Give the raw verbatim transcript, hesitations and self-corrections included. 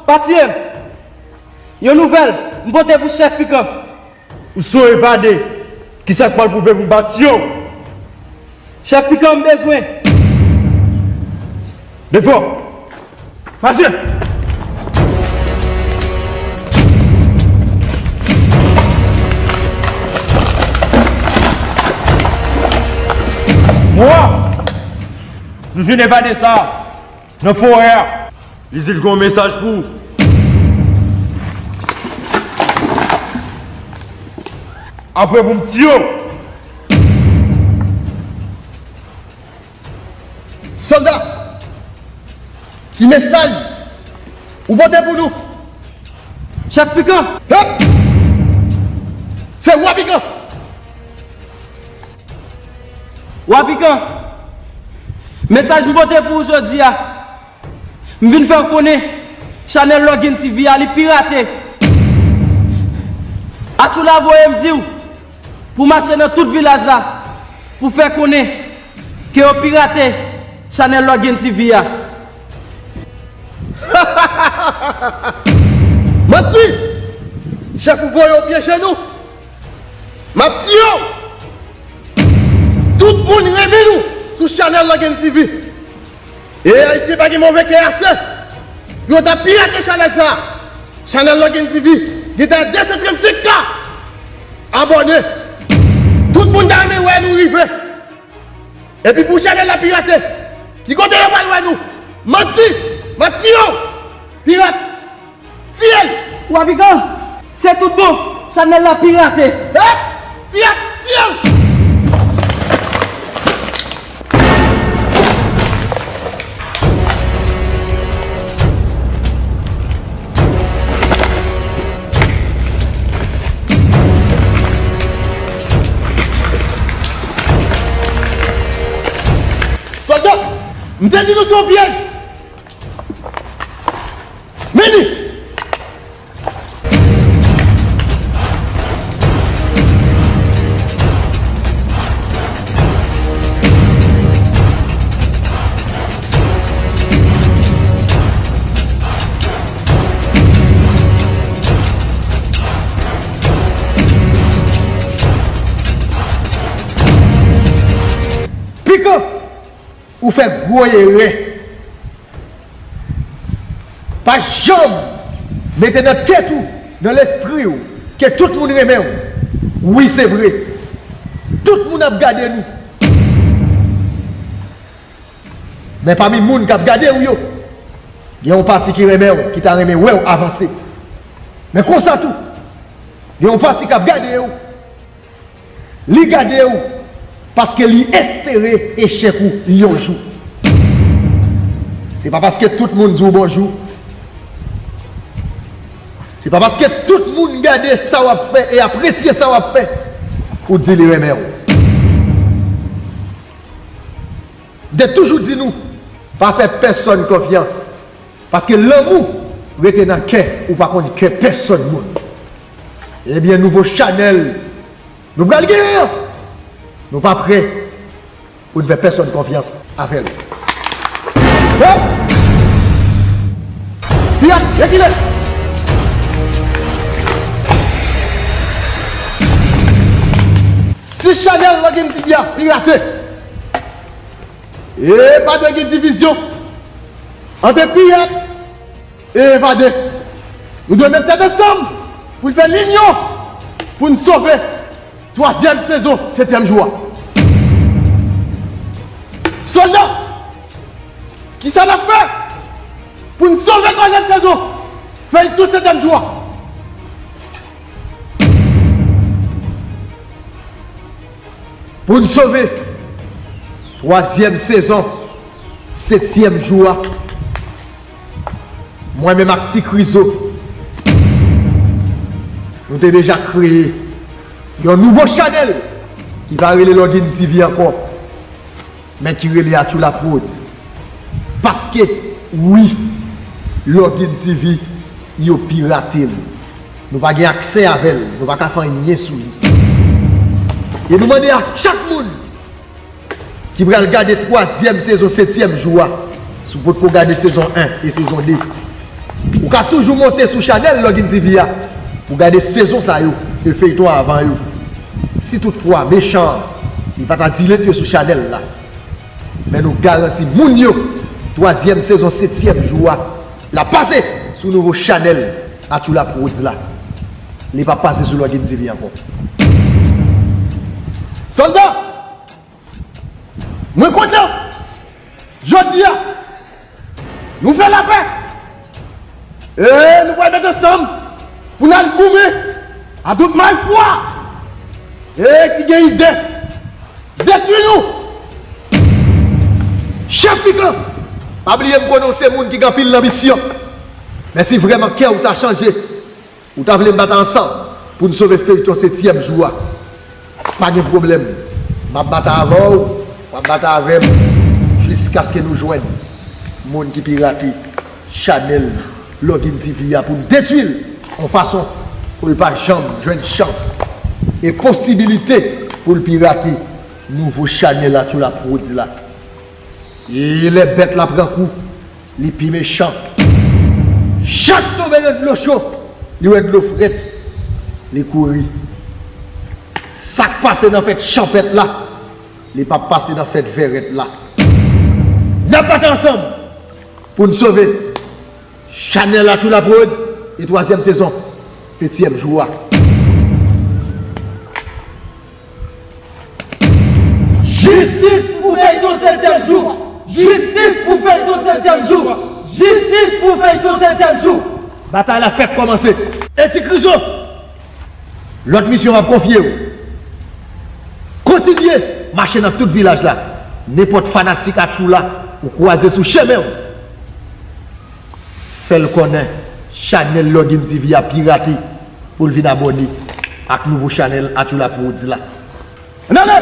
Pa tiye m! Yon nouvèl m pote pou chèf Pikan. Ou son evade. Kisa k pral pwouve pou m pa tiye w? Chèf Pikan m bezwen. Devan. Mache! Mwa! Nou jwenn evade sa a nan forè a. Li di l gen yon mesaj pou ou. Apre pou m tiye w. Sòlda, ki mesaj ou pote pou nou? Chèf Pikan! Hep! Se Wa Pikan! Wa Pikan, mesaj m pote pou ou jodi a, m vin fè w konnen chanèl Login T V a li pirate. Atchoula voye m di w pou w mache nan tout vilaj la pou fè konnen ke yo pirate chanèl Login T V a. Manti! Chèf ou voye w pyeje nou. M ap tiye w! Tout moun renmen nou sou chanèl Login T V. E Ayisyen pa gen move kè ase pou yo ta pirate chanèl sa a. Chanèl Login T V gentan a de san trannsenk ka abòne. Tout moun ta renmen wè nou rive. Epi pou chanèl la pirate, ki kote yo pral wè nou? Manti! M ap tiye w! Pirat! Tiye l! Wa Pikan, se tout bon, chanèl la pirate. Hep! Pirat! Tiye l! Sòlda, m te di nou se yon pyèj. Mini! Pikan! Ou fè gwo erè. Pa janm mete nan tèt ou, nan lespri w, ke tout moun renmen w. Wi, se vre. Tout moun ap gade nou. Men pami moun k ap gade w yo, gen yon pati ki renmen w, ki ta renmen wè w avanse. Men konsa tou, gen yon pati k ap gade w, li gade w paske li espere echèk ou yon jou. Se pa paske tout moun di w bonjou. Se pa paske tout moun gade sa w ap fè e apresye sa w ap fè ou di li renmen w. M te toujou di nou, pa fè pèsonn konfyans. Paske lanmou rete nan kè, ou pa konn kè pèsonn moun. Ebyen, nouvo chanèl nou pral genyen an, nou pa prè pou n fè pèsonn konfyans avè l. Hop! Pirat, rekile! Si chanèl Login T V a pirate, e pa dwe gen divizyon ant pirat e evade. Nou dwe met tèt ansanm pou n fè linyon, pou n sove twazyèm sezon setyèm jou a. Sòlda, kisa n ap fè pou n sove twazyèm sezon, fè l tou setyèm jou a? Pou n sove twazyèm sezon setyèm jou a, mwen menm ak Ti Krizo, nou te deja kreye yon nouvo chanèl ki pa rele Login T V ankò, men ki rele Atchoula Prod. Paske, wi, Login T V, yo pirate l. Nou pa gen aksè avè l, nou pa ka fè anyen sou li. E nou mande a chak moun ki pral gade twazyèm sezon setyèm jou a, si w potko gade sezon en e sezon de, Ka toujou monte sou chanèl Login T V a pou gade sezon sa yo e feyton avan yo. Si toutfwa mechan an li pa ta delete yo sou chanèl la, men nou garanti moun yo twazyèm sezon setyèm jou a l ap pase sou nouvo chanèl Atchoula Prodz la. Li p ap pase sou Login T V ankò. Sòlda! Mwen kontan! Jodi a, nou fè lapè! E nou pral met ansanm pou n al goumen a tout malfwa e ki gen ide detwi nou! Chèf Pikan, pa bliye m konnen w se moun ki gen anpil lanbisyon. Men si vrèman kè w ta chanje, ou ta vle n bat ansanm pou n sove feyton setyèm jou a. Pa gen pwoblèm. M ap bat avè w, w ap bat avè m, jiskaske nou jwenn moun ki pirate chanèl Login T V a pou n detwi l yon fason pou l pa janm jwenn chans e posibilite pou l pirate nouvo chanèl Atchoula Prodz la. E lè bèt la pran kou, li pi mechan. Chat tonbe nan dlo cho, li wè dlo frèt, li kouri. Sa k pase nan fèt chanpèt la, li p ap pase nan fèt vèrèt la. N ap bat ansanm pou n sove chanèl Atchoula Prodz e twazyèm sezon setyèm jou a. Jistis pou feyton setyèm jou! Jistis pou feyton setyèm jou! Jistis pou feyton setyèm jou! Batay la fèk kòmanse. E Ti Krizo, lòt misyon m ap konfye w. Kontinye mache nan tout vilaj la. Nenpòt fanatik Atchoula ou kwaze sou chemen w, fè l konnen chanèl Login T V a pirate pou l vin abòne ak nouvo chanèl Atchoula Prodz la. Ann ale!